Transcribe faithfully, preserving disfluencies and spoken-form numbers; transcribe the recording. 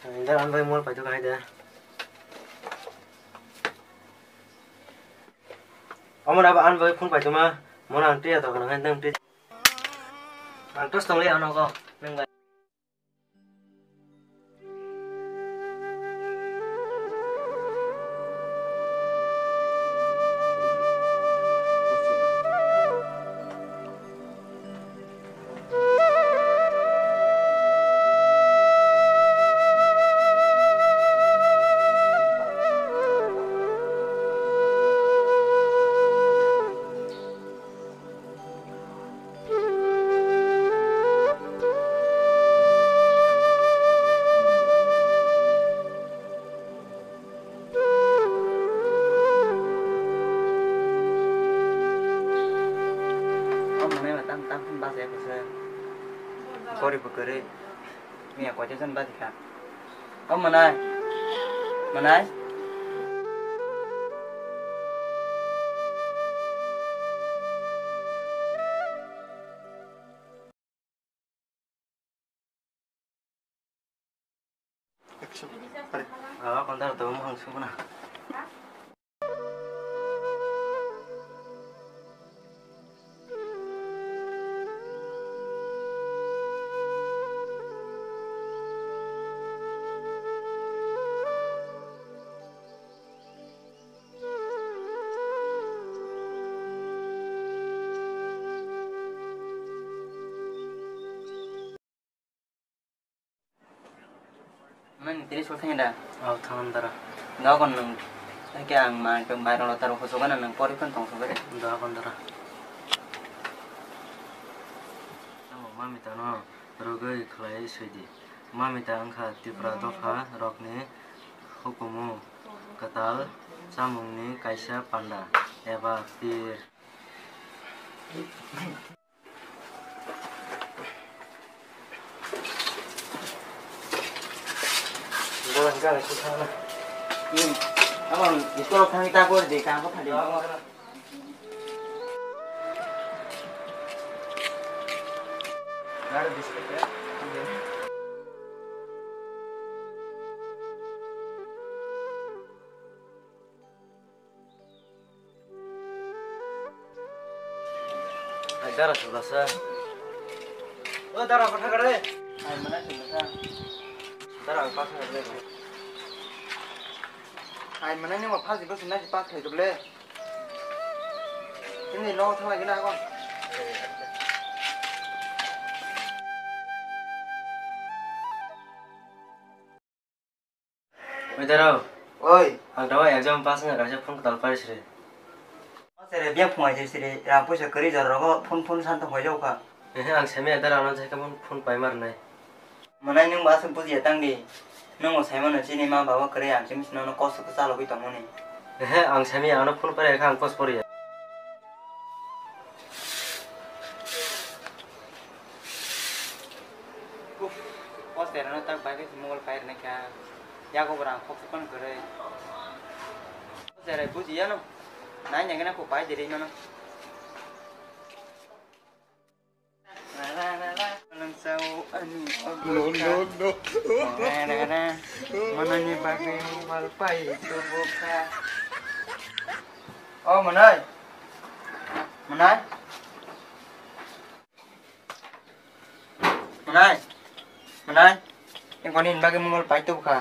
Dara, ang bai mol paithago hai de. Omo na ba ang bai phone paithago ma, mona ang twi ya dokan hai nang twi. Ang tos tong le ano ko, nang bai. O mwnai ba tam tam hwn bachai kha se. Gori bo kwrwi. Miya koita jon bachai kha. O mwnai. Mwnai. Action. Pare. Baba, kontar to mohang sukuna. Mani tiri sul thangda. Au thang dara. Dogon nung. Ake ang ma ke bai rolo taro hoso gana nang pori kon tong so gare. Dogon dara. Mami tano rugui khlai sui di. Mami ta wngkha Tripura dopha rokni hukumu kwtal chamungni kaisa panda eba pir. Abang, iskolok thangwi ta kori de, kang ko phadi. Ai, dara sudasa. O, dara, kotha kare. Ai, mana sudasa. Dara, ang pas kare. Ai, mana ni ma phasi bas na pas khai doble. Ini no thang lagi na kon. Oi, darao. Oi. Ang dawa exam pass wngkha kaisa phone kwtal pari siri. O sere biya phungai siri siri rang puisa kwrwi jora rogo phone phone santo hoi jao kha. Ehe, ang sami ya dara ano jai phone phone pai mar nai. Manai nung ba aswk bujiya tang di. Nung o sai mano chini ma baba kwrwi ang chimi sino no kosto kwchalo bai tongmani. Ehe, ang sami ya ano phone pari kha ang kos pori ya. Uff, o serano tak bai khe mobile pair naikha. Yago borang khok sukon kwrwi. O serai bujiya no. Nai nai gana ko pai diri mano. Nang sao ani. No, no, no. Manani bagwi mobile pai tubuka. O manai. Manai. Manai, manai, engkoni ni bagwi mobile pai tubu kha.